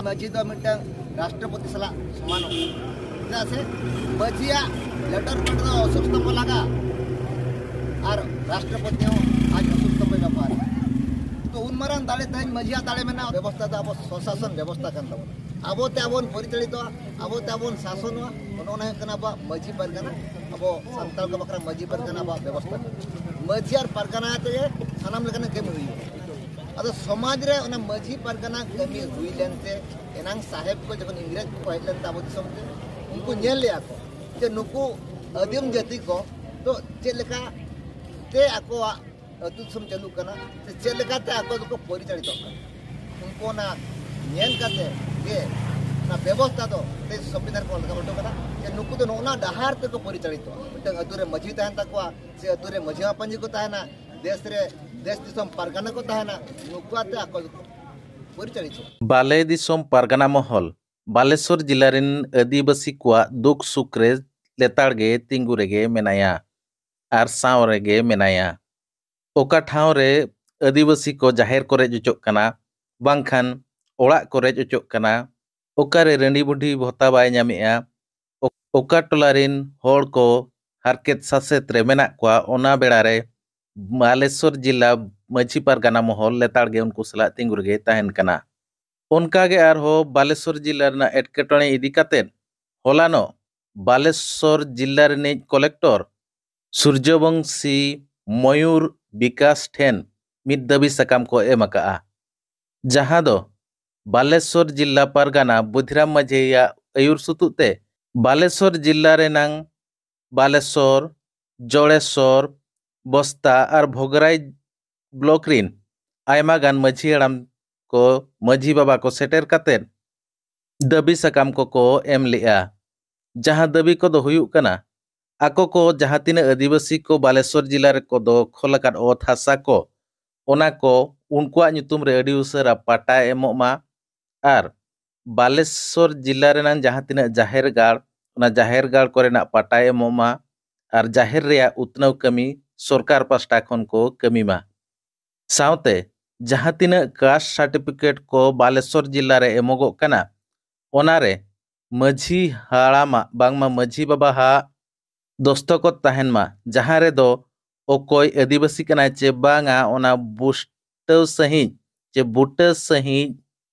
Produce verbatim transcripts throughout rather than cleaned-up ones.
ᱢᱟᱹᱡᱷᱤ ᱫᱚ ᱢᱤᱫᱴᱟᱝ ᱨᱟᱥᱴᱨᱚᱯᱚᱛᱤ ᱥᱟᱞᱟᱜ ᱥᱚᱢᱟᱱᱚᱜ ᱠᱟᱱᱟ᱾ ᱪᱮᱫᱟᱜ ᱥᱮ ᱢᱟᱹᱡᱷᱤᱭᱟᱜ ᱞᱮᱴᱟᱨ ᱯᱮᱰ ᱫᱚ ᱚᱥᱳᱠ ᱥᱛᱚᱢᱵᱷᱚ ᱞᱟᱜᱟ, ᱟᱨ ᱨᱟᱥᱴᱨᱚᱯᱚᱛᱤ ᱦᱚᱸ ᱟᱡ ᱚᱥᱳᱠ ᱥᱛᱚᱢᱵᱷᱚᱭ ᱵᱮᱵᱚᱦᱟᱨᱟ᱾ ᱛᱚ ᱩᱱ ᱢᱟᱨᱟᱝ ᱫᱟᱲᱮ ᱛᱮᱦᱮᱧ ᱢᱟᱹᱡᱷᱤᱭᱟᱜ ᱫᱟᱲᱮ ᱢᱮᱱᱟᱜᱼᱟ, ᱵᱮᱵᱚᱥᱛᱷᱟ ᱫᱚ ᱟᱵᱚ ᱥᱚᱥᱟᱥᱚᱱ ᱵᱮᱵᱚᱥᱛᱷᱟ ᱠᱟᱱ ᱛᱟᱵᱚᱱᱟ᱾ ᱟᱵᱚ ᱛᱮ ᱟᱵᱚ ᱵᱚᱱ ᱯᱚᱨᱤᱪᱟᱞᱤᱛᱚᱜᱼᱟ, ᱟᱵᱚ ᱛᱮ ᱟᱵᱚ ᱵᱚᱱ ᱥᱟᱥᱚᱱᱚᱜᱼᱟ᱾ ᱚᱱᱮ ᱚᱱᱟ ᱦᱩᱭᱩᱜ ᱠᱟᱱᱟ ᱟᱵᱚᱣᱟᱜ ᱢᱟᱹᱡᱷᱤ ᱯᱟᱨᱜᱟᱱᱟ, ᱟᱵᱚ ᱥᱟᱱᱛᱟᱲ ᱠᱚ ᱵᱟᱠᱷᱨᱟ ᱢᱟᱹᱡᱷᱤ ᱯᱟᱨᱜᱟᱱᱟ ᱟᱵᱚᱣᱟᱜ ᱵᱮᱵᱚᱥᱛᱷᱟ᱾ ᱢᱟᱹᱡᱷᱤ ᱟᱨ ᱯᱟᱨᱜᱟᱱᱟ ᱛᱮᱜᱮ ᱥᱟᱱᱟᱢ ᱞᱮᱠᱟᱱᱟᱜ ᱠᱟᱹᱢᱤ ᱦᱩᱭᱩᱜᱼᱟ᱾ ᱟᱫᱚ ᱥᱚᱢᱟᱡᱽ ᱨᱮ ᱚᱱᱟ ᱢᱟᱹᱡᱷᱤ ᱯᱟᱨᱜᱟᱱᱟ ᱠᱟᱹᱢᱤ ᱦᱩᱭ ᱞᱮᱱᱛᱮ ᱮᱱᱟᱝ ᱥᱟᱦᱮᱵᱽ ᱠᱚ ᱡᱚᱠᱷᱚᱱ ᱤᱝᱨᱮᱡᱽ ᱠᱚ ᱦᱮᱡ ᱞᱮᱱ ᱛᱮ ᱟᱵᱚ ᱫᱤᱥᱚᱢ ᱛᱮ, ᱩᱱᱠᱩ ᱧᱮᱞ ᱞᱮᱜᱼᱟ ᱠᱚ ᱡᱮ ᱱᱩᱠᱩ ᱟᱹᱫᱤᱢ ᱡᱟᱹᱛᱤ ᱠᱚ ᱫᱚ ᱪᱮᱫ ᱞᱮᱠᱟ ᱛᱮ ᱟᱠᱚᱣᱟᱜ ᱟᱹᱛᱩ ᱫᱤᱥᱚᱢ ᱪᱟᱹᱞᱩᱜ ᱠᱟᱱᱟ, ᱥᱮ ᱪᱮᱫ ᱞᱮᱠᱟᱛᱮ ᱟᱠᱚ ᱫᱚᱠᱚ ᱯᱚᱨᱤᱪᱟᱞᱤᱛᱚᱜ ᱠᱟᱱᱟ᱾ ᱩᱱᱠᱩ ᱚᱱᱟ ᱧᱮᱞ ᱠᱟᱛᱮ ᱜᱮ ᱚᱱᱟ ᱵᱮᱵᱚᱥᱛᱷᱟ ᱫᱚ ᱛᱮᱦᱮᱧ ᱥᱚᱝᱵᱤᱫᱷᱟᱱ ᱠᱚ ᱚᱞ ᱦᱚᱴᱚ ᱠᱟᱫᱟ ᱡᱮ ᱱᱩᱠᱩ ᱫᱚ ᱱᱚᱜᱼᱚ ᱱᱟ ᱰᱟᱦᱟᱨ ᱛᱮᱠᱚ ᱯᱚᱨᱤᱪᱟᱞᱤᱛᱚᱜᱼᱟ᱾ ᱢᱤᱫᱴᱟᱝ ᱟᱹᱛᱩ ᱨᱮ ᱢᱟᱹᱡᱷᱤ ᱛᱟᱦᱮᱱ ᱛᱟᱠᱚᱣᱟ, ᱥᱮ ᱟᱹᱛᱩ ᱨᱮ ᱢᱟᱹᱡᱷᱤ ᱢᱟᱯᱟᱧᱡᱤ ᱠᱚ ᱛᱟᱦᱮᱱᱟ, ᱫᱮᱥ ᱨᱮ ᱫᱮᱥ ᱫᱤᱥᱚᱢ ᱯᱟᱨᱜᱟᱱᱟ ᱠᱚ ᱛᱟᱦᱮᱱᱟ, ᱱᱩᱠᱩ ᱟᱛᱮ ᱟᱠᱚ ᱫᱚᱠᱚ ᱯᱚᱨᱤᱪᱟᱞᱤᱛᱚᱜᱼᱟ᱾ ᱵᱟᱞᱮ ᱫᱤᱥᱚᱢ ᱯᱟᱨᱜᱟᱱᱟ ᱢᱚᱦᱚᱞ ᱵᱟᱞᱮᱥᱚᱨ ᱡᱤᱞᱟ ᱨᱮᱱ ᱟᱹᱫᱤᱵᱟᱹᱥᱤ ᱠᱚᱣᱟᱜ ᱫᱩᱠ ᱥᱩᱠ ᱨᱮ ᱞᱮᱛᱟᱲ ᱜᱮ ᱛᱤᱸᱜᱩ ᱨᱮᱜᱮ ᱢᱮᱱᱟᱭᱟ ᱟᱨ ᱥᱟᱶ ᱨᱮᱜᱮ ᱢᱮᱱᱟᱭᱟ᱾ ᱚᱠᱟ ᱴᱷᱟᱶ ᱨᱮ ᱟᱹᱫᱤᱵᱟᱹᱥᱤ ᱠᱚ ᱡᱟᱦᱮᱨ ᱠᱚ ᱨᱮᱡ ᱚᱪᱚᱜ ᱠᱟᱱᱟ, ᱵᱟᱝᱠᱷᱟᱱ ᱚᱲᱟᱜ ᱠᱚ ᱨᱮᱡ ᱚᱪᱚᱜ ᱠᱟᱱᱟ, ᱚᱠᱟᱨᱮ ᱨᱟᱺᱰᱤ ᱵᱩᱰᱷᱤ ᱵᱷᱚᱛᱟ ᱵᱟᱭ ᱧᱟᱢᱮᱜᱼᱟ, ᱚ- ᱚᱠᱟ ᱴᱚᱞᱟ ᱨᱤᱱ ᱦᱚᱲ ᱠᱚ ᱦᱟᱨᱠᱮᱛ ᱥᱟᱥᱮᱛ ᱨᱮ ᱢᱮᱱᱟᱜ ᱠᱚᱣᱟ, ᱚᱱᱟ ᱵᱮᱲᱟ ᱨᱮ ᱵᱟᱞᱮᱥᱚᱨ ᱡᱤᱞᱟ ᱢᱟᱹᱡᱷᱤ ᱯᱟᱨᱜᱟᱱᱟ ᱢᱚᱦᱚᱞ ᱞᱮᱛᱟᱲ ᱜᱮ ᱩᱱᱠᱩ ᱥᱟᱞᱟᱜ ᱛᱤᱸᱜᱩ ᱨᱮᱜᱮ ᱛᱟᱦᱮᱱ ᱠᱟᱱᱟ᱾ ᱚᱱᱠᱟ ᱜᱮ ᱟᱨᱦᱚᱸ ᱵᱟᱞᱮᱥᱚᱨ ᱡᱤᱞᱟ ᱨᱮᱱᱟᱜ ᱮᱴᱠᱮᱴᱚᱬᱮ ᱤᱫᱤ ᱠᱟᱛᱮᱫ ᱦᱚᱞᱟᱱᱚᱜ ᱵᱟᱞᱮᱥᱚᱨ ᱡᱤᱞᱟ ᱨᱤᱱᱤᱡ ᱠᱚᱞᱮᱠᱴᱚᱨ ᱥᱩᱨᱡᱚᱵᱚᱝᱥᱤ ᱢᱚᱭᱩᱨ ᱵᱤᱠᱟᱥ ᱴᱷᱮᱱ ᱢᱤᱫ ᱫᱟᱹᱵᱤ ᱥᱟᱠᱟᱢ ᱠᱚ ᱮᱢ ᱟᱠᱟᱜᱼᱟ, ᱡᱟᱦᱟᱸ ᱫᱚ ᱵᱟᱞᱮᱥᱚᱨ ᱡᱤᱞᱟ ᱯᱟᱨᱜᱟᱱᱟ ᱵᱩᱫᱷᱤᱨᱟᱢ ᱢᱟᱹᱡᱷᱤᱭᱟᱜ ᱟᱹᱭᱩᱨ ᱥᱩᱛᱩᱜ ᱛᱮ ᱵᱟᱞᱮᱥᱚᱨ ᱡᱤᱞᱟ ᱨᱮᱱᱟᱝ ᱵᱟᱞᱮᱥᱚᱨ, ᱡᱚᱲᱮᱥᱚᱨ, ᱵᱚᱥᱛᱟ ᱟᱨ ᱵᱷᱚᱜᱽᱨᱟᱭ ᱵᱞᱚᱠ ᱨᱤᱱ ᱟᱭᱢᱟ ᱜᱟᱱ ᱢᱟᱹᱡᱷᱤ ᱦᱟᱲᱟᱢ ᱠᱚ, ᱢᱟᱹᱡᱷᱤ ᱵᱟᱵᱟ ᱠᱚ ᱥᱮᱴᱮᱨ ᱠᱟᱛᱮᱫ ᱫᱟᱹᱵᱤ ᱥᱟᱠᱟᱢ ᱠᱚᱠᱚ ᱮᱢ ᱞᱮᱜᱼᱟ᱾ ᱡᱟᱦᱟᱸ ᱫᱟᱹᱵᱤ ᱠᱚᱫᱚ ᱦᱩᱭᱩᱜ ᱠᱟᱱᱟ, ᱟᱠᱚ ᱠᱚ ᱡᱟᱦᱟᱸ ᱛᱤᱱᱟᱹᱜ ᱟᱹᱫᱤᱵᱟᱹᱥᱤ ᱠᱚ ᱵᱟᱞᱮᱥᱚᱨ ᱡᱤᱞᱟ ᱨᱮᱠᱚ ᱫᱚᱠᱷᱚᱞ ᱟᱠᱟᱫ ᱚᱛ ᱦᱟᱥᱟ ᱠᱚ, ᱚᱱᱟ ᱠᱚ ᱩᱱᱠᱩᱣᱟᱜ ᱧᱩᱛᱩᱢ ᱨᱮ ᱟᱹᱰᱤ ᱩᱥᱟᱹᱨᱟ ᱯᱟᱴᱟ ᱮᱢᱚᱜ ᱢᱟ ᱟᱨ ᱵᱟᱞᱮᱥᱚᱨ ᱡᱤᱞᱟ ᱨᱮᱱᱟᱜ ᱡᱟᱦᱟᱸ ᱛᱤᱱᱟᱹᱜ ᱡᱟᱦᱮᱨ ᱜᱟᱲ, ᱚᱱᱟ ᱡᱟᱦᱮᱨ ᱜᱟᱲ ᱠᱚᱨᱮᱱᱟᱜ ᱯᱟᱴᱟ ᱮᱢᱚᱜ ᱢᱟ ᱟᱨ ᱡᱟᱦᱮᱨ ᱨᱮᱭᱟᱜ ᱩᱛᱱᱟᱹᱣ ᱠᱟᱹᱢᱤ ᱥᱚᱨᱠᱟᱨ ᱯᱟᱥᱴᱟ ᱠᱷᱚᱱ ᱠᱚ ᱠᱟᱹᱢᱤ ᱢᱟ᱾ ᱥᱟᱶᱛᱮ ᱡᱟᱦᱟᱸ ᱛᱤᱱᱟᱹᱜ ᱠᱟᱥᱴ ᱥᱟᱨᱴᱤᱯᱷᱤᱠᱮᱴ ᱠᱚ ᱵᱟᱞᱮᱥᱚᱨ ᱡᱤᱞᱟ ᱨᱮ ᱮᱢᱚᱜᱚᱜ ᱠᱟᱱᱟ, ᱚᱱᱟᱨᱮ ᱢᱟᱹᱡᱷᱤ ᱦᱟᱲᱟᱢᱟᱜ, ᱵᱟᱝᱢᱟ ᱢᱟᱹᱡᱷᱤ ᱵᱟᱵᱟᱣᱟᱜ ᱫᱚᱥᱛᱚᱠᱚᱛ ᱛᱟᱦᱮᱱ ᱢᱟ, ᱡᱟᱦᱟᱸ ᱨᱮᱫᱚ ᱚᱠᱚᱭ ᱟᱹᱫᱤᱵᱟᱹᱥᱤ ᱠᱟᱱᱟᱭ ᱪᱮ ᱵᱟᱝᱟ, ᱚᱱᱟ ᱵᱩᱥᱴᱟᱹᱣ ᱥᱟᱺᱦᱤᱡ ᱪᱮ ᱵᱩᱴᱟᱹ ᱥᱟᱺᱦᱤᱡ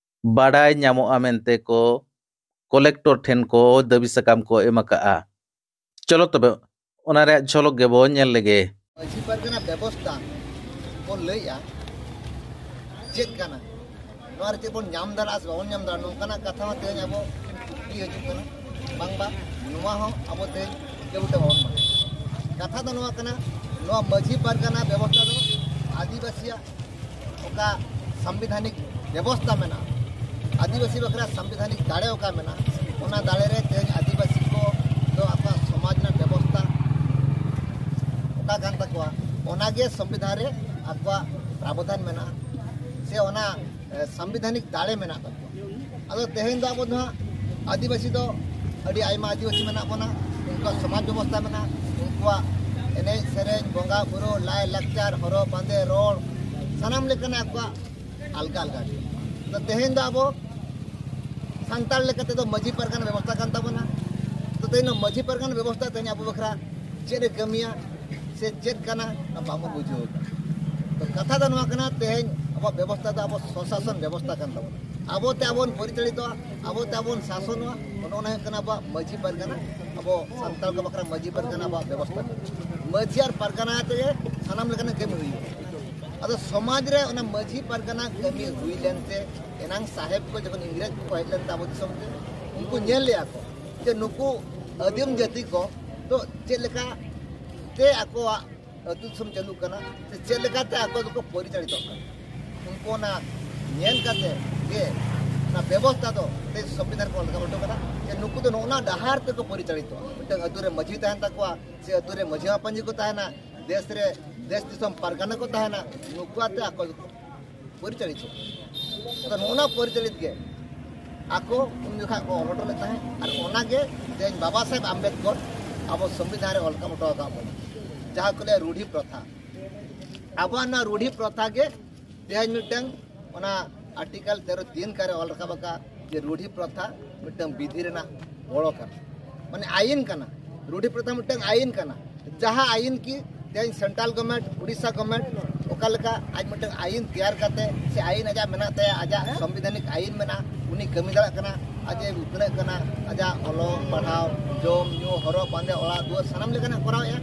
ᱵᱟᱰᱟᱭ ᱧᱟᱢᱚᱜᱼᱟ ᱢᱮᱱᱛᱮ ᱠᱚ ᱠᱚᱞᱮᱠᱴᱚᱨ ᱴᱷᱮᱱ ᱠᱚ ᱫᱟᱹᱵᱤ ᱥᱟᱠᱟᱢ ᱠᱚ ᱮᱢ ᱟᱠᱟᱜᱼᱟ᱾ ᱪᱚᱞᱚ ᱛᱚᱵᱮ ᱚᱱᱟ ᱨᱮᱭᱟᱜ ᱡᱷᱚᱞᱚᱠ ᱜᱮᱵᱚ ᱧᱮᱞ ᱞᱮᱜᱮ᱾ ᱢᱟᱹᱡᱷᱤ ᱯᱟᱨᱜᱟᱱᱟ ᱵᱮᱵᱚᱥᱛᱷᱟ ᱵᱚᱱ ᱞᱟᱹᱭᱮᱜᱼᱟ, ᱪᱮᱫ ᱠᱟᱱᱟ? ᱱᱚᱣᱟ ᱨᱮ ᱪᱮᱫ ᱵᱚᱱ ᱧᱟᱢ ᱫᱟᱲᱮᱭᱟᱜᱼᱟ ᱥᱮ ᱵᱟᱵᱚᱱ ᱧᱟᱢ ᱫᱟᱲᱮᱭᱟᱜᱼᱟ, ᱱᱚᱝᱠᱟᱱᱟᱜ ᱠᱟᱛᱷᱟ ᱦᱚᱸ ᱛᱮᱦᱮᱧ ᱟᱵᱚ ᱠᱩᱠᱞᱤ ᱦᱤᱡᱩᱜ ᱠᱟᱱᱟ᱾ ᱵᱟᱝ ᱵᱟᱝ, ᱱᱚᱣᱟ ᱦᱚᱸ ᱟᱵᱚ ᱛᱮᱦᱮᱧ ᱴᱷᱤᱠᱟᱹ ᱵᱩᱴᱟᱹ ᱵᱟᱵᱚᱱ ᱵᱟᱲᱟᱭᱟ᱾ ᱠᱟᱛᱷᱟ ᱫᱚ ᱱᱚᱣᱟ ᱠᱟᱱᱟ, ᱱᱚᱣᱟ ᱢᱟᱹᱡᱷᱤ ᱯᱟᱨᱜᱟᱱᱟ ᱵᱮᱵᱚᱥᱛᱷᱟ ᱫᱚ ᱟᱹᱫᱤᱵᱟᱹᱥᱤᱭᱟᱜ ᱚᱠᱟ ᱥᱟᱝᱵᱤᱫᱷᱟᱱᱤᱠ ᱵᱮᱵᱚᱥᱛᱷᱟ ᱢᱮᱱᱟᱜᱼᱟ, ᱟᱹᱫᱤᱵᱟᱹᱥᱤ ᱵᱟᱠᱷᱨᱟ ᱥᱟᱝᱵᱤᱫᱷᱟᱱᱤᱠ ᱫᱟᱲᱮ ᱚᱠᱟ ᱢᱮᱱᱟᱜᱼᱟ, ᱚᱱᱟ ᱫᱟᱲᱮ ᱨᱮ ᱛᱮᱦᱮᱧ ᱟᱹᱫᱤᱵᱟᱹᱥᱤ ᱠᱚ ᱫᱚ ᱟᱠᱚᱣᱟᱜ ᱥᱚᱢᱟᱡᱽ ᱨᱮᱱᱟᱜ ᱵᱮᱵᱚᱥᱛᱷᱟ ᱚᱠᱟ ᱠᱟᱱ ᱛᱟᱠᱚᱣᱟ, ᱚᱱᱟᱜᱮ ᱥᱚᱝᱵᱤᱫᱷᱟᱱ ᱨᱮ ᱟᱠᱚᱣᱟᱜ ᱯᱨᱟᱵᱚᱫᱷᱟᱱ ᱢᱮᱱᱟᱜᱼᱟ, ᱥᱮ ᱚᱱᱟ, ᱮ, ᱥᱟᱝᱵᱤᱫᱷᱟᱱᱤᱠ ᱫᱟᱲᱮ ᱢᱮᱱᱟᱜ ᱛᱟᱠᱚᱣᱟ᱾ ᱟᱫᱚ ᱛᱮᱦᱮᱧ ᱫᱚ ᱟᱵᱚ ᱫᱚ ᱦᱟᱸᱜ ᱟᱹᱫᱤᱵᱟᱹᱥᱤ ᱫᱚ ᱟᱹᱰᱤ ᱟᱭᱢᱟ ᱟᱹᱫᱤᱵᱟᱹᱥᱤ ᱢᱮᱱᱟᱜ ᱵᱚᱱᱟ, ᱩᱱᱠᱩᱣᱟᱜ ᱥᱚᱢᱟᱡᱽ ᱵᱮᱵᱚᱥᱛᱷᱟ ᱢᱮᱱᱟᱜᱼᱟ, ᱩᱱᱠᱩᱣᱟᱜ ᱮᱱᱮᱡ ᱥᱮᱨᱮᱧ, ᱵᱚᱸᱜᱟ ᱵᱩᱨᱩ, ᱞᱟᱭ ᱞᱟᱠᱪᱟᱨ, ᱦᱚᱨᱚᱜ ᱵᱟᱸᱫᱮ, ᱨᱚᱲ, ᱥᱟᱱᱟᱢ ᱞᱮᱠᱟᱱᱟᱜ ᱟᱠᱚᱣᱟᱜ ᱟᱞᱜᱟ ᱟᱞᱜᱟ ᱜᱮ᱾ ᱛᱚ ᱛᱮᱦᱮᱧ ᱫᱚ ᱟᱵᱚ ᱥᱟᱱᱛᱟᱲ ᱞᱮᱠᱟ ᱛᱮᱫᱚ ᱢᱟᱹᱡᱷᱤ ᱯᱟᱨᱜᱟᱱᱟ ᱵᱮᱵᱚᱥᱛᱷᱟ ᱠᱟᱱ ᱛᱟᱵᱚᱱᱟ᱾ ᱛᱚ ᱛᱮᱦᱮᱧ ᱫᱚ ᱢᱟᱹᱡᱷᱤ ᱯᱟᱨᱜᱟᱱᱟ ᱵᱮᱵᱚᱥᱛᱷᱟ ᱛᱮᱦᱮᱧ ᱟᱵᱚ ᱵᱟᱠᱷᱨᱟ ᱪᱮᱫ ᱮ ᱠᱟᱹᱢᱤᱭᱟ ᱥᱮ ᱪᱮᱫ ᱠᱟᱱᱟ, ᱚᱱᱟ ᱵᱟᱵᱚ ᱵᱩᱡᱷᱟᱹᱣ ᱮᱫᱟ᱾ ᱛᱚ ᱠᱟᱛᱷᱟ ᱫᱚ ᱱᱚᱣᱟ ᱠᱟᱱᱟ, ᱛᱮᱦᱮᱧ ᱟᱵᱚᱣᱟᱜ ᱵᱮᱵᱚᱥᱛᱷᱟ ᱫᱚ ᱟᱵᱚ ᱥᱚᱥᱟᱥᱚᱱ ᱵᱮᱵᱚᱥᱛᱷᱟ ᱠᱟᱱ ᱛᱟᱵᱚᱱᱟ᱾ ᱟᱵᱚ ᱛᱮ ᱟᱵᱚ ᱵᱚᱱ ᱯᱚᱨᱤᱪᱟᱞᱤᱛᱚᱜᱼᱟ, ᱟᱵᱚ ᱛᱮ ᱟᱵᱚ ᱵᱚᱱ ᱥᱟᱥᱚᱱᱚᱜᱼᱟ᱾ ᱚᱱᱮ ᱚᱱᱟ ᱦᱩᱭᱩᱜ ᱠᱟᱱᱟ ᱟᱵᱚᱣᱟᱜ ᱢᱟᱹᱡᱷᱤ ᱯᱟᱨᱜᱟᱱᱟ, ᱟᱵᱚ ᱥᱟᱱᱛᱟᱲ ᱠᱚ ᱵᱟᱠᱷᱨᱟ ᱢᱟᱹᱡᱷᱤ ᱯᱟᱨᱜᱟᱱᱟ ᱟᱵᱚᱣᱟᱜ ᱵᱮᱵᱚᱥᱛᱷᱟ ᱠᱟᱱᱟ᱾ ᱢᱟᱹᱡᱷᱤ ᱟᱨ ᱯᱟᱨᱜᱟᱱᱟ ᱛᱮᱜᱮ ᱥᱟᱱᱟᱢ ᱞᱮᱠᱟᱱᱟᱜ ᱠᱟᱹᱢᱤ ᱦᱩᱭᱩᱜᱼᱟ᱾ ᱟᱫᱚ ᱥᱚᱢᱟᱡᱽ ᱨᱮ ᱚᱱᱟ ᱢᱟᱹᱡᱷᱤ ᱯᱟᱨᱜᱟᱱᱟ ᱠᱟᱹᱢᱤ ᱦᱩᱭ ᱞᱮᱱᱛᱮ, ᱮᱱᱟᱝ ᱥᱟᱦᱮᱵᱽ ᱠᱚ ᱡᱚᱠᱷᱚᱱ ᱤᱝᱨᱮᱡᱽ ᱠᱚᱠᱚ ᱦᱮᱡ ᱞᱮᱱ ᱛᱮ ᱟᱵᱚ ᱫᱤᱥᱚᱢ ᱛᱮ, ᱩᱱᱠᱩ ᱧᱮᱞ ᱞᱮᱜᱼᱟ ᱠᱚ ᱡᱮ ᱱᱩᱠᱩ ᱟᱹᱫᱤᱢ ᱡᱟᱹᱛᱤ ᱠᱚ ᱫᱚ ᱪᱮᱫ ᱞᱮᱠᱟ ᱛᱮ ᱟᱠᱚᱣᱟᱜ ᱟᱹᱛᱩ ᱫᱤᱥᱚᱢ ᱪᱟᱹᱞᱩᱜ ᱠᱟᱱᱟ, ᱥᱮ ᱪᱮᱫ ᱞᱮᱠᱟᱛᱮ ᱟᱠᱚ ᱫᱚᱠᱚ ᱯᱚᱨᱤᱪᱟᱞᱤᱛᱚᱜ ᱠᱟᱱᱟ᱾ ᱩᱱᱠᱩ ᱚᱱᱟ ᱧᱮᱞ ᱠᱟᱛᱮ ᱜᱮ ᱚᱱᱟ ᱵᱮᱵᱚᱥᱛᱷᱟ ᱫᱚ ᱛᱮᱦᱮᱧ ᱥᱚᱝᱵᱤᱫᱷᱟᱱ ᱠᱚ ᱚᱞ ᱦᱚᱴᱚ ᱠᱟᱫᱟ ᱡᱮ ᱱᱩᱠᱩ ᱫᱚ ᱱᱚᱜᱼᱚ ᱱᱟ ᱰᱟᱦᱟᱨ ᱛᱮᱠᱚ ᱯᱚᱨᱤᱪᱟᱞᱤᱛᱚᱜᱼᱟ᱾ ᱢᱤᱫᱴᱟᱝ ᱟᱹᱛᱩ ᱨᱮ ᱢᱟᱹᱡᱷᱤ ᱛᱟᱦᱮᱱ ᱛᱟᱠᱚᱣᱟ, ᱥᱮ ᱟᱹᱛᱩ ᱨᱮ ᱢᱟᱹᱡᱷᱤ ᱢᱟᱯᱟᱧᱡᱤ ᱠᱚ ᱛᱟᱦᱮᱱᱟ, ᱫᱮᱥ ᱨᱮ, ᱫᱮᱥ ᱫᱤᱥᱚᱢ ᱯᱟᱨᱜᱟᱱᱟ ᱠᱚ ᱛᱟᱦᱮᱱᱟ, ᱱᱩᱠᱩ ᱟᱛᱮ ᱟᱠᱚ ᱜᱮᱠᱚ ᱯᱚᱨᱤᱪᱟᱞᱤᱛᱚᱜᱼᱟ᱾ ᱟᱫᱚ ᱱᱚᱜᱼᱚ ᱱᱟ ᱯᱚᱨᱤᱪᱟᱞᱤᱛ ᱜᱮ ᱟᱠᱚ ᱩᱱ ᱡᱚᱠᱷᱟᱜ ᱠᱚ ᱚᱞ ᱦᱚᱴᱚ ᱞᱮᱫ ᱛᱟᱦᱮᱸᱫ, ᱟᱨ ᱚᱱᱟᱜᱮ ᱛᱮᱦᱮᱧ ᱵᱟᱵᱟ ᱥᱟᱦᱮᱵᱽ ᱟᱢᱵᱮᱫᱽᱠᱚᱨ ᱟᱵᱚ ᱥᱚᱝᱵᱤᱫᱷᱟᱱ ᱨᱮ ᱚᱞ ᱨᱟᱠᱟᱵ ᱦᱚᱴᱚ ᱟᱠᱟᱫ ᱵᱚᱱᱟ, ᱡᱟᱦᱟᱸ ᱠᱚ ᱞᱟᱹᱭᱟ ᱨᱩᱰᱷᱤ ᱯᱨᱚᱛᱷᱟ᱾ ᱟᱵᱚᱣᱟᱜ ᱱᱚᱣᱟ ᱨᱩᱰᱷᱤ ᱯᱨᱚᱛᱷᱟ ᱜᱮ ᱛᱮᱦᱮᱧ ᱢᱤᱫᱴᱟᱝ ᱚᱱᱟ ᱟᱨᱴᱤᱠᱟᱞ ᱛᱮᱨᱚ ᱛᱤᱱ ᱠᱟᱨᱮ ᱚᱞ ᱨᱟᱠᱟᱵ ᱟᱠᱟᱫ ᱡᱮ ᱨᱩᱰᱷᱤ ᱯᱨᱚᱛᱷᱟ ᱢᱤᱫᱴᱟᱝ ᱵᱤᱫᱷᱤ ᱨᱮᱱᱟᱜ ᱜᱚᱲᱚ ᱠᱟᱱᱟ, ᱢᱟᱱᱮ ᱟᱭᱤᱱ ᱠᱟᱱᱟ᱾ ᱨᱩᱰᱷᱤ ᱯᱨᱚᱛᱷᱟ ᱢᱤᱫᱴᱟᱝ ᱟᱭᱤᱱ ᱠᱟᱱᱟ, ᱡᱟᱦᱟᱸ ᱟᱭᱤᱱ ᱠᱤ ᱛᱮᱦᱮᱧ ᱥᱮᱱᱴᱨᱟᱞ ᱜᱚᱵᱷᱢᱮᱱᱴ, ᱩᱰᱤᱥᱟ ᱜᱚᱵᱷᱢᱮᱱᱴ ᱚᱠᱟ ᱞᱮᱠᱟ ᱟᱡ ᱢᱤᱫᱴᱟᱝ ᱟᱭᱤᱱ ᱛᱮᱭᱟᱨ ᱠᱟᱛᱮ ᱥᱮ ᱟᱭᱤᱱ ᱟᱡᱟᱜ ᱢᱮᱱᱟᱜ ᱛᱟᱭᱟ, ᱟᱡᱟᱜ ᱥᱚᱝᱵᱤᱫᱷᱟᱱᱤᱠ ᱟᱭᱤᱱ ᱢᱮᱱᱟᱜᱼᱟ, ᱩᱱᱤ ᱠᱟᱹᱢᱤ ᱫᱟᱲᱮᱭᱟᱜ ᱠᱟᱱᱟ, ᱟᱡ ᱮ ᱩᱛᱱᱟᱹᱜ ᱠᱟᱱᱟ, ᱟᱡᱟᱜ ᱚᱞᱚᱜ ᱯᱟᱲᱦᱟᱣ, ᱡᱚᱢ ᱧᱩ, ᱦᱚᱨᱚᱜ ᱵᱟᱸᱫᱮ, ᱚᱲᱟᱜ ᱫᱩᱣᱟᱹᱨ ᱥᱟᱱᱟᱢ ᱞᱮᱠᱟᱱᱟᱜ ᱠᱚᱨᱟᱣᱮᱫᱼᱟ᱾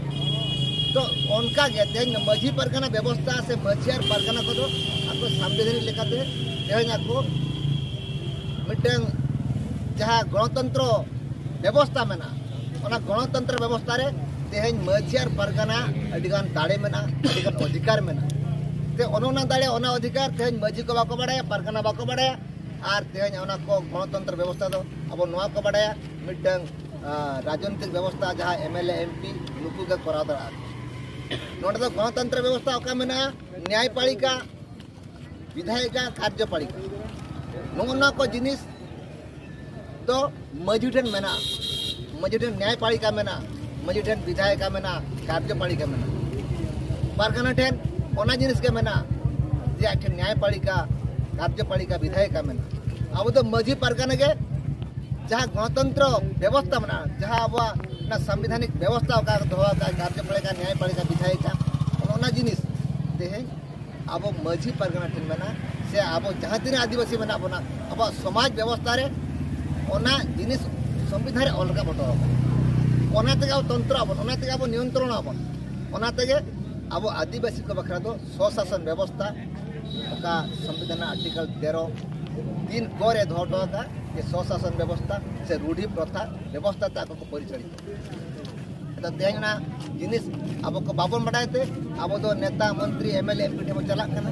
ᱛᱚ ᱚᱱᱠᱟ ᱜᱮ ᱛᱮᱦᱮᱧ ᱢᱟᱹᱡᱷᱤ ᱯᱟᱨᱜᱟᱱᱟ ᱵᱮᱵᱚᱥᱛᱷᱟ ᱥᱮ ᱢᱟᱹᱡᱷᱤ ᱟᱨ ᱯᱟᱨᱜᱟᱱᱟ ᱠᱚᱫᱚ ᱟᱠᱚ ᱥᱟᱝᱵᱤᱫᱷᱟᱱᱤᱠ ᱞᱮᱠᱟᱛᱮ ᱛᱮᱦᱮᱧ ᱟᱠᱚ ᱢᱤᱫᱴᱟᱝ ᱡᱟᱦᱟᱸ ᱜᱚᱱᱚᱛᱚᱱᱛᱨᱚ ᱵᱮᱵᱚᱥᱛᱷᱟ ᱢᱮᱱᱟᱜᱼᱟ, ᱚᱱᱟ ᱜᱚᱱᱚᱛᱚᱱᱛᱨᱚ ᱵᱮᱵᱚᱥᱛᱷᱟ ᱨᱮ ᱛᱮᱦᱮᱧ ᱢᱟᱹᱡᱷᱤ ᱟᱨ ᱯᱟᱨᱜᱟᱱᱟ ᱟᱹᱰᱤᱜᱟᱱ ᱫᱟᱲᱮ ᱢᱮᱱᱟᱜᱼᱟ, ᱟᱹᱰᱤᱜᱟᱱ ᱚᱫᱷᱤᱠᱟᱨ ᱢᱮᱱᱟᱜᱼᱟ᱾ ᱛᱮ ᱚᱱᱮ ᱚᱱᱟ ᱫᱟᱲᱮ, ᱚᱱᱟ ᱚᱫᱷᱤᱠᱟᱨ ᱛᱮᱦᱮᱧ ᱢᱟᱹᱡᱷᱤ ᱠᱚ ᱵᱟᱠᱚ ᱵᱟᱲᱟᱭᱟ, ᱯᱟᱨᱜᱟᱱᱟ ᱵᱟᱠᱚ ᱵᱟᱲᱟᱭᱟ, ᱟᱨ ᱛᱮᱦᱮᱧ ᱚᱱᱟ ᱠᱚ ᱜᱚᱱᱚᱛᱚᱱᱛᱨᱚ ᱵᱮᱵᱚᱥᱛᱷᱟ ᱫᱚ ᱟᱵᱚ ᱱᱚᱣᱟ ᱠᱚ ᱵᱟᱲᱟᱭᱟ, ᱢᱤᱫᱴᱟᱝ ᱟᱸ, ᱨᱟᱡᱚᱱᱤᱛᱤᱠ ᱵᱮᱵᱚᱥᱛᱷᱟ ᱡᱟᱦᱟᱸ M L A, M P ᱱᱩᱠᱩ ᱜᱮ ᱠᱚᱨᱟᱣ ᱫᱟᱲᱮᱭᱟᱜᱼᱟ᱾ ᱱᱚᱰᱮ ᱫᱚ ᱜᱚᱱᱚᱛᱚᱱᱛᱨᱚ ᱵᱮᱵᱚᱥᱛᱷᱟ ᱚᱠᱟ ᱢᱮᱱᱟᱜᱼᱟ, ᱱᱮᱭᱟᱭᱯᱟᱞᱤᱠᱟ, ᱵᱤᱫᱷᱟᱭᱤᱠᱟ, ᱠᱟᱨᱡᱚᱯᱟᱞᱤᱠᱟ, ᱱᱚᱜᱼᱚ ᱱᱚᱣᱟ ᱠᱚ ᱡᱤᱱᱤᱥ ᱫᱚ ᱢᱟᱹᱡᱷᱤ ᱴᱷᱮᱱ ᱢᱮᱱᱟᱜᱼᱟ᱾ ᱢᱟᱹᱡᱷᱤ ᱴᱷᱮᱱ ᱱᱮᱭᱟᱭᱯᱟᱞᱤᱠᱟ ᱢᱮᱱᱟᱜᱼᱟ, ᱢᱟᱹᱡᱷᱤ ᱴᱷᱮᱱ ᱵᱤᱫᱷᱟᱭᱤᱠᱟ ᱢᱮᱱᱟᱜᱼᱟ, ᱠᱟᱨᱡᱚᱯᱟᱞᱤᱠᱟ ᱢᱮᱱᱟᱜᱼᱟ᱾ ᱯᱟᱨᱜᱟᱱᱟ ᱴᱷᱮᱱ ᱚᱱᱟ ᱡᱤᱱᱤᱥ ᱜᱮ ᱢᱮᱱᱟᱜᱼᱟ ᱡᱮ ᱟᱡ ᱴᱷᱮᱱ ᱱᱮᱭᱟᱭᱯᱟᱞᱤᱠᱟ, ᱠᱟᱨᱡᱚᱯᱟᱞᱤᱠᱟ, ᱵᱤᱫᱷᱟᱭᱤᱠᱟ ᱢᱮᱱᱟᱜᱼᱟ᱾ ᱟᱵᱚ ᱫᱚ ᱢᱟᱹᱡᱷᱤ ᱯᱟᱨᱜᱟᱱᱟ ᱜᱮ ᱡᱟᱦᱟᱸ ᱜᱚᱱᱚᱛᱚᱱᱛᱨᱚ ᱵᱮᱵᱚᱥᱛᱷᱟ ᱢᱮᱱᱟᱜᱼᱟ, ᱡᱟᱦᱟᱸ ᱟᱵᱚᱣᱟᱜ ᱚᱱᱟ ᱥᱟᱝᱵᱤᱫᱷᱟᱱᱤᱠ ᱵᱮᱵᱚᱥᱛᱷᱟ ᱚᱠᱟ ᱫᱚᱦᱚ ᱟᱠᱟᱫ, ᱠᱟᱨᱡᱚᱯᱟᱞᱤᱠᱟ, ᱱᱮᱭᱟᱭᱯᱟᱞᱤᱠᱟ, ᱵᱤᱫᱷᱟᱭᱤᱠᱟ, ᱚᱱᱟ ᱡᱤᱱᱤᱥ ᱛᱮᱦᱮᱧ ᱟᱵᱚ ᱢᱟᱹᱡᱷᱤ ᱯᱟᱨᱜᱟᱱᱟ ᱴᱷᱮᱱ ᱢᱮᱱᱟᱜᱼᱟ, ᱥᱮ ᱟᱵᱚ ᱡᱟᱦᱟᱸ ᱛᱤᱱᱟᱹᱜ ᱟᱹᱫᱤᱵᱟᱹᱥᱤ ᱢᱮᱱᱟᱜ ᱵᱚᱱᱟ, ᱟᱵᱚᱣᱟᱜ ᱥᱚᱢᱟᱡᱽ ᱵᱮᱵᱚᱥᱛᱷᱟ ᱨᱮ ᱚᱱᱟ ᱡᱤᱱᱤᱥ ᱥᱚᱝᱵᱤᱫᱷᱟᱱ ᱨᱮ ᱚᱞ ᱨᱟᱠᱟᱵ ᱦᱚᱴᱚ ᱟᱠᱟᱱᱟ᱾ ᱚᱱᱟ ᱛᱮᱜᱮ ᱟᱵᱚ ᱛᱚᱱᱛᱨᱚ ᱟᱵᱚᱱ, ᱚᱱᱟ ᱛᱮᱜᱮ ᱟᱵᱚ ᱱᱤᱭᱚᱱᱛᱨᱚᱱ ᱟᱵᱚᱱ, ᱚᱱᱟ ᱛᱮᱜᱮ ᱟᱵᱚ ᱟᱹᱫᱤᱵᱟᱹᱥᱤ ᱠᱚ ᱵᱟᱠᱷᱨᱟ ᱫᱚ ᱥᱚᱥᱟᱥᱚᱱ ᱵᱮᱵᱚᱥᱛᱷᱟ, ᱚᱠᱟ ᱥᱚᱝᱵᱤᱫᱷᱟᱱ ᱨᱮᱱᱟᱜ ᱟᱨᱴᱤᱠᱟᱞ ᱛᱮᱨᱚ ᱛᱤᱱ ᱠᱚ ᱨᱮ ᱫᱚᱦᱚ ᱦᱚᱴᱚ ᱟᱠᱟᱫ ᱡᱮ ᱥᱚᱥᱟᱥᱚᱱ ᱵᱮᱵᱚᱥᱛᱷᱟ ᱥᱮ ᱨᱩᱰᱷᱤ ᱯᱨᱚᱛᱷᱟ ᱵᱮᱵᱚᱥᱛᱷᱟ ᱛᱮ ᱟᱠᱚ ᱠᱚ ᱯᱚᱨᱤᱪᱟᱞᱤᱛ᱾ ᱟᱫᱚ ᱛᱮᱦᱮᱧ ᱚᱱᱟ ᱡᱤᱱᱤᱥ ᱟᱵᱚ ᱠᱚ ᱵᱟᱵᱚᱱ ᱵᱟᱰᱟᱭ ᱛᱮ ᱟᱵᱚ ᱫᱚ ᱱᱮᱛᱟ, ᱢᱚᱱᱛᱨᱤ, M L A, M P ᱴᱷᱮᱱ ᱵᱚᱱ ᱪᱟᱞᱟᱜ ᱠᱟᱱᱟ᱾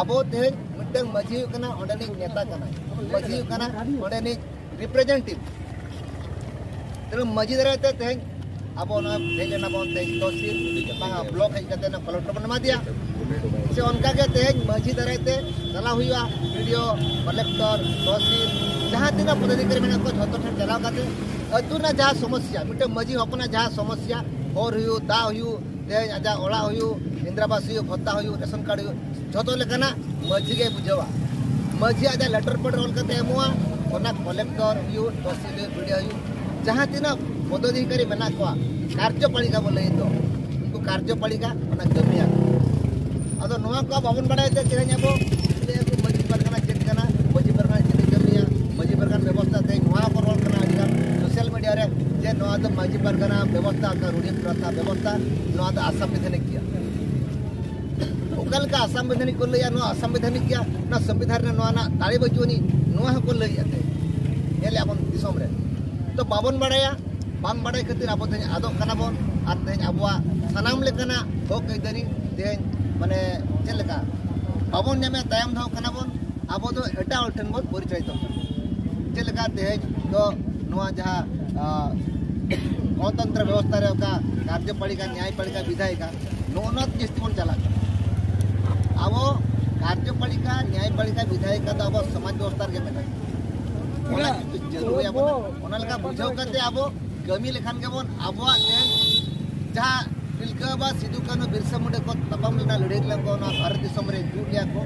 ᱟᱵᱚ ᱛᱮᱦᱮᱧ ᱢᱤᱫᱴᱟᱝ ᱢᱟᱹᱡᱷᱤ ᱦᱩᱭᱩᱜ ᱠᱟᱱᱟ, ᱚᱸᱰᱮᱱᱤᱡ ᱱᱮᱛᱟ ᱠᱟᱱᱟᱭ, ᱢᱟᱹᱡᱷᱤ ᱦᱩᱭᱩᱜ ᱠᱟᱱᱟ, ᱚᱸᱰᱮᱱᱤᱡ ᱨᱤᱯᱨᱮᱡᱮᱱᱴᱮᱴᱤᱵᱷ᱾ ᱛᱮᱱᱩ ᱢᱟᱹᱡᱷᱤ ᱫᱟᱨᱟᱭ ᱛᱮ ᱛᱮᱦᱮᱧ ᱟᱵᱚ ᱱᱚᱣᱟ ᱦᱮᱡ ᱞᱮᱱᱟ ᱵᱚᱱ ᱛᱮᱦᱮᱧ ᱛᱚᱦᱥᱤᱞ, ᱵᱟᱝᱟ ᱵᱞᱚᱠ ᱦᱮᱡ ᱠᱟᱛᱮ ᱱᱚᱣᱟ ᱠᱚᱞᱮᱠᱴᱚᱨ ᱵᱚᱱ ᱮᱢᱟ ᱫᱮᱭᱟ᱾ ᱥᱮ ᱚᱱᱠᱟ ᱜᱮ ᱛᱮᱦᱮᱧ ᱢᱟᱹᱡᱷᱤ ᱫᱟᱨᱟᱭ ᱛᱮ ᱪᱟᱞᱟᱣ ᱦᱩᱭᱩᱜᱼᱟ, ᱵᱤ ᱰᱤ ᱳ, ᱠᱚᱞᱮᱠᱴᱚᱨ, ᱛᱚᱦᱥᱤᱞ, ᱡᱟᱦᱟᱸ ᱛᱤᱱᱟᱹᱜ ᱯᱚᱫᱟᱫᱷᱤᱠᱟᱨᱤ ᱢᱮᱱᱟᱜ ᱠᱚᱣᱟ ᱡᱷᱚᱛᱚ ᱴᱷᱮᱱ ᱪᱟᱞᱟᱣ ᱠᱟᱛᱮ ᱟᱹᱛᱩ ᱨᱮᱱᱟᱜ ᱡᱟᱦᱟᱸ ᱥᱚᱢᱚᱥᱥᱟ, ᱢᱤᱫᱴᱟᱝ ᱢᱟᱹᱡᱷᱤ ᱦᱚᱯᱚᱱᱟᱜ ᱡᱟᱦᱟᱸ ᱥᱚᱢᱚᱥᱥᱟ ᱦᱚᱨ ᱦᱩᱭᱩᱜ, ᱫᱟᱜ ᱦᱩᱭᱩᱜ, ᱛᱮᱦᱮᱧ ᱟᱡᱟᱜ ᱚᱲᱟᱜ ᱦᱩᱭᱩᱜ, ᱤᱱᱫᱨᱟᱵᱟᱥ ᱦᱩᱭᱩᱜ, ᱵᱷᱚᱛᱟ ᱦᱩᱭᱩᱜ, ᱨᱮᱥᱚᱱ ᱠᱟᱨᱰ ᱦᱩᱭᱩᱜ, ᱡᱷᱚᱛᱚ ᱞᱮᱠᱟᱱᱟᱜ ᱢᱟᱹᱡᱷᱤ ᱜᱮᱭ ᱵᱩᱡᱷᱟᱹᱣᱟ᱾ ᱢᱟᱹᱡᱷᱤ ᱟᱡᱟᱜ ᱞᱮᱴᱟᱨ ᱯᱮᱰ ᱚᱞ ᱠᱟᱛᱮ ᱮᱢᱚᱜᱼᱟ, ᱚᱱᱟ ᱠᱚᱞᱮᱠᱴᱚᱨ ᱦᱩᱭᱩᱜ, ᱛᱚᱦᱥᱤᱞ ᱦᱩᱭᱩᱜ, ᱵᱤᱰᱤᱭᱳ ᱦᱩᱭᱩᱜ, ᱡᱟᱦᱟᱸ ᱛᱤᱱᱟᱹᱜ ᱯᱚᱫᱟᱫᱷᱤᱠᱟᱨᱤ ᱢᱮᱱᱟᱜ ᱠᱚᱣᱟ, ᱠᱟᱨᱡᱚᱯᱟᱞᱤᱠᱟ ᱵᱚ ᱞᱟᱹᱭ ᱫᱚ, ᱩᱱᱠᱩ ᱠᱟᱨᱡᱚᱯᱟᱞᱤᱠᱟ ᱚᱱᱟ ᱠᱟᱹᱢᱤᱭᱟ᱾ ᱟᱫᱚ ᱱᱚᱣᱟ ᱠᱚ ᱵᱟᱵᱚᱱ ᱵᱟᱲᱟᱭ ᱛᱮ ᱛᱮᱦᱮᱧ ᱟᱵᱚ ᱞᱟᱹᱭ ᱟᱠᱚ ᱢᱟᱹᱡᱷᱤ ᱯᱟᱨᱜᱟᱱᱟ ᱪᱮᱫ ᱠᱟᱱᱟ, ᱢᱟᱹᱡᱷᱤ ᱯᱟᱨᱜᱟᱱᱟ ᱪᱮᱫ ᱮ ᱠᱟᱹᱢᱤᱭᱟ, ᱢᱟᱹᱡᱷᱤ ᱯᱟᱨᱜᱟᱱᱟ ᱵᱮᱵᱚᱥᱛᱷᱟ ᱛᱮᱦᱮᱧ ᱱᱚᱣᱟ ᱠᱚ ᱨᱚᱲ ᱠᱟᱱᱟ ᱟᱹᱰᱤᱜᱟᱱ ᱥᱳᱥᱟᱞ ᱢᱤᱰᱤᱭᱟ ᱨᱮ ᱡᱮ ᱱᱚᱣᱟ ᱫᱚ ᱢᱟᱹᱡᱷᱤ ᱯᱟᱨᱜᱟᱱᱟ ᱵᱮᱵᱚᱥᱛᱷᱟ ᱚᱠᱟ ᱨᱩᱲᱤ ᱯᱨᱚᱛᱷᱟ ᱵᱮᱵᱚᱥᱛᱷᱟ, ᱱᱚᱣᱟ ᱫᱚ ᱟᱥᱟᱢᱵᱤᱫᱷᱟᱱᱤᱠ ᱜᱮᱭᱟ᱾ ᱚᱠᱟ ᱞᱮᱠᱟ ᱟᱥᱟᱢᱵᱤᱫᱷᱟᱱᱤᱠ ᱠᱚ ᱞᱟᱹᱭᱟ, ᱱᱚᱣᱟ ᱟᱥᱟᱢᱵᱤᱫᱷᱟᱱᱤᱠ ᱜᱮᱭᱟ, ᱱᱚᱣᱟ ᱥᱚᱝᱵᱤᱫᱷᱟᱱ ᱨᱮ ᱱᱚᱣᱟ ᱨᱮᱱᱟᱜ ᱫᱟᱲᱮ ᱵᱟᱹᱪᱩᱜ ᱟᱹᱱᱤᱡ, ᱱᱚᱣᱟ ᱦᱚᱸᱠᱚ ᱞᱟᱹᱭᱮᱫ ᱛᱮ ᱧᱮᱞᱮᱫ ᱟᱵᱚᱱ ᱫᱤᱥᱚᱢ ᱨᱮ᱾ ᱛᱚ ᱵᱟᱵᱚᱱ ᱵᱟᱲᱟᱭᱟ, ᱵᱟᱝ ᱵᱟᱲᱟᱭ ᱠᱷᱟᱹᱛᱤᱨ ᱟᱵᱚ ᱛᱮᱦᱮᱧ ᱟᱫᱚᱜ ᱠᱟᱱᱟ ᱵᱚᱱ᱾ ᱟᱨ ᱛᱮᱦᱮᱧ ᱟᱵᱚᱣᱟᱜ ᱥᱟᱱᱟᱢ ᱞᱮᱠᱟᱱᱟᱜ ᱦᱚᱠ ᱟᱹᱭᱫᱟᱹᱨᱤ ᱛᱮᱦᱮᱧ ᱢᱟᱱᱮ ᱪᱮᱫ ᱞᱮᱠᱟ ᱵᱟᱵᱚᱱ ᱧᱟᱢᱮᱫ, ᱛᱟᱭᱚᱢ ᱫᱚᱦᱚ ᱠᱟᱱᱟ ᱵᱚᱱ᱾ ᱟᱵᱚ ᱫᱚ ᱮᱴᱟᱜ ᱦᱚᱲ ᱴᱷᱮᱱ ᱵᱚᱱ ᱯᱚᱨᱤᱪᱟᱭᱤᱛᱚᱜ ᱠᱟᱱᱟ᱾ ᱪᱮᱫ ᱞᱮᱠᱟ ᱛᱮᱦᱮᱧ ᱫᱚ ᱱᱚᱣᱟ ᱡᱟᱦᱟᱸ, ᱟᱸ, ᱜᱚᱱᱚᱛᱚᱱᱛᱨᱚ ᱵᱮᱵᱚᱥᱛᱷᱟ ᱨᱮ ᱚᱠᱟ ᱠᱟᱨᱡᱚᱯᱟᱞᱤᱠᱟ, ᱱᱭᱟᱭᱯᱟᱞᱤᱠᱟ, ᱵᱤᱫᱷᱟᱭᱤᱠᱟ, ᱱᱚᱜᱼᱚ ᱱᱚᱣᱟ ᱡᱟᱹᱥᱛᱤ ᱵᱚᱱ ᱪᱟᱞᱟᱜ ᱠᱟᱱᱟ᱾ ᱟᱵᱚ ᱠᱟᱨᱡᱚᱯᱟᱞᱤᱠᱟ, ᱱᱭᱟᱭᱯᱟᱞᱤᱠᱟ, ᱵᱤᱫᱷᱟᱭᱤᱠᱟ ᱫᱚ ᱟᱵᱚ ᱥᱚᱢᱟᱡᱽ ᱵᱮᱵᱚᱥᱛᱷᱟ ᱨᱮᱜᱮ ᱢᱮᱱᱟᱜᱼᱟ᱾ ᱚᱱᱟ ᱠᱤᱱᱛᱩ ᱪᱟᱹᱞᱩᱭᱟᱵᱚᱱ, ᱚᱱᱟ ᱞᱮᱠᱟ ᱵᱩᱡᱷᱟᱹᱣ ᱠᱟᱛᱮ ᱟᱵᱚ ᱠᱟᱹᱢᱤ ᱞᱮᱠᱷᱟᱱ ᱜᱮᱵᱚᱱ ᱟᱵᱚᱣᱟᱜ ᱛᱮᱦᱮᱧ ᱡᱟᱦᱟᱸ ᱛᱤᱞᱠᱟᱹ ᱵᱟᱵᱟ, ᱥᱤᱫᱩ ᱠᱟᱹᱱᱦᱩ, ᱵᱤᱨᱥᱟ ᱢᱩᱱᱰᱟ ᱠᱚ ᱛᱟᱯᱟᱢ ᱞᱮᱱᱟ, ᱞᱟᱹᱲᱦᱟᱹᱭ ᱞᱮᱱᱟ ᱠᱚ, ᱱᱚᱣᱟ ᱵᱷᱟᱨᱚᱛ ᱫᱤᱥᱚᱢ ᱨᱮ ᱡᱩᱜ ᱞᱮᱭᱟ ᱠᱚ᱾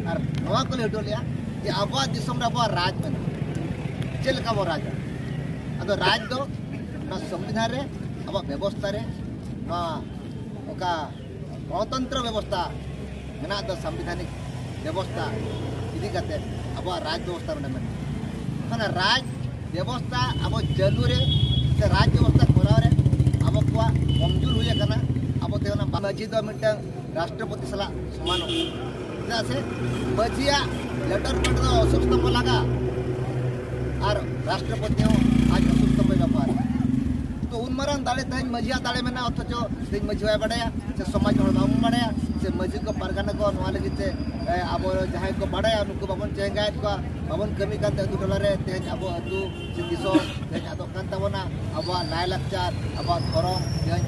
ᱟᱨ ᱱᱚᱣᱟ ᱠᱚ ᱞᱟᱹᱭ ᱦᱚᱴᱚ ᱞᱮᱭᱟ ᱡᱮ ᱟᱵᱚᱣᱟᱜ ᱫᱤᱥᱚᱢ ᱨᱮ ᱟᱵᱚᱣᱟᱜ ᱨᱟᱡᱽ ᱢᱮᱱᱟᱜᱼᱟ᱾ ᱪᱮᱫ ᱞᱮᱠᱟ ᱵᱚ ᱨᱟᱡᱟ? ᱟᱫᱚ ᱨᱟᱡᱽ ᱫᱚ ᱱᱚᱣᱟ ᱥᱚᱝᱵᱤᱫᱷᱟᱱ ᱨᱮ, ᱟᱵᱚᱣᱟᱜ ᱵᱮᱵᱚᱥᱛᱷᱟ ᱨᱮ, ᱱᱚᱣᱟ ᱚᱠᱟ ᱜᱚᱱᱚᱛᱚᱱᱛᱨᱚ ᱵᱮᱵᱚᱥᱛᱷᱟ ᱢᱮᱱᱟᱜ ᱫᱚ, ᱥᱟᱝᱵᱤᱫᱷᱟᱱᱤᱠ ᱵᱮᱵᱚᱥᱛᱷᱟ ᱤᱫᱤ ᱠᱟᱛᱮ ᱟᱵᱚᱣᱟᱜ ᱨᱟᱡᱽ ᱵᱮᱵᱚᱥᱛᱷᱟ ᱱᱚᱰᱮ ᱢᱮᱱᱟᱜᱼᱟ᱾ ᱚᱱᱟ ᱨᱟᱡᱽ ᱵᱮᱵᱚᱥᱛᱷᱟ ᱟᱵᱚ ᱪᱟᱹᱞᱩ ᱨᱮ ᱥᱮ ᱨᱟᱡᱽ ᱵᱮᱵᱚᱥᱛᱷᱟ ᱠᱚᱨᱟᱣ ᱨᱮ ᱟᱵᱚ ᱠᱚᱣᱟᱜ ᱠᱚᱢᱡᱳᱨ ᱦᱩᱭ ᱟᱠᱟᱱᱟ᱾ ᱟᱵᱚ ᱛᱮ ᱚᱱᱟ ᱢᱟᱹᱡᱷᱤ ᱫᱚ ᱢᱤᱫᱴᱟᱝ ᱨᱟᱥᱴᱨᱚᱯᱚᱛᱤ ᱥᱟᱞᱟᱜ ᱥᱚᱢᱟᱱᱚᱜ ᱠᱟᱱᱟ᱾ ᱪᱮᱫᱟᱜ ᱥᱮ ᱢᱟᱹᱡᱷᱤᱭᱟᱜ ᱞᱮᱴᱟᱨ ᱯᱮᱰ ᱫᱚ ᱚᱥᱳᱠ ᱥᱛᱚᱢᱵᱷᱚ ᱞᱟᱜᱟ ᱟᱨ ᱨᱟᱥᱴᱨᱚᱯᱚᱛᱤ ᱦᱚᱸ ᱟᱡ ᱚᱥᱳᱠ ᱥᱛᱚᱢᱵᱷᱚᱭ ᱵᱮᱵᱚᱦᱟᱨᱟ᱾ ᱛᱚ ᱩᱱ ᱢᱟᱨᱟᱝ ᱫᱟᱲᱮ ᱛᱮᱦᱮᱧ ᱢᱟᱹᱡᱷᱤᱭᱟᱜ ᱫᱟᱲᱮ ᱢᱮᱱᱟᱜᱼᱟ, ᱚᱛᱷᱚᱪᱚ ᱛᱮᱦᱮᱧ ᱢᱟᱹᱡᱷᱤ ᱵᱟᱭ ᱵᱟᱰᱟᱭᱟ, ᱥᱮ ᱥᱚᱢᱟᱡᱽ ᱦᱚᱲ ᱵᱟᱵᱚᱱ ᱵᱟᱰᱟᱭᱟ, ᱥᱮ ᱢᱟᱹᱡᱷᱤ ᱠᱚ ᱯᱟᱨᱜᱟᱱᱟ ᱠᱚ ᱱᱚᱣᱟ ᱞᱟᱹᱜᱤᱫ ᱛᱮ, ᱮ, ᱟᱵᱚ ᱡᱟᱦᱟᱸᱭ ᱠᱚ ᱵᱟᱰᱟᱭᱟ ᱱᱩᱠᱩ ᱵᱟᱵᱚᱱ ᱪᱮᱸᱜᱟᱭᱮᱫ ᱠᱚᱣᱟ, ᱵᱟᱵᱚᱱ ᱠᱟᱹᱢᱤ ᱠᱟᱱᱛᱮ ᱟᱹᱛᱩ ᱴᱚᱞᱟ ᱨᱮ ᱛᱮᱦᱮᱧ ᱟᱵᱚ ᱟᱹᱛᱩ ᱥᱮ ᱫᱤᱥᱚᱢ ᱛᱮᱦᱮᱧ ᱟᱫᱚᱜ ᱠᱟᱱ ᱛᱟᱵᱚᱱᱟ᱾ ᱟᱵᱚᱣᱟᱜ ᱞᱟᱭᱞᱟᱠᱪᱟᱨ, ᱟᱵᱚᱣᱟᱜ ᱫᱷᱚᱨᱚᱢ ᱛᱮᱦᱮᱧ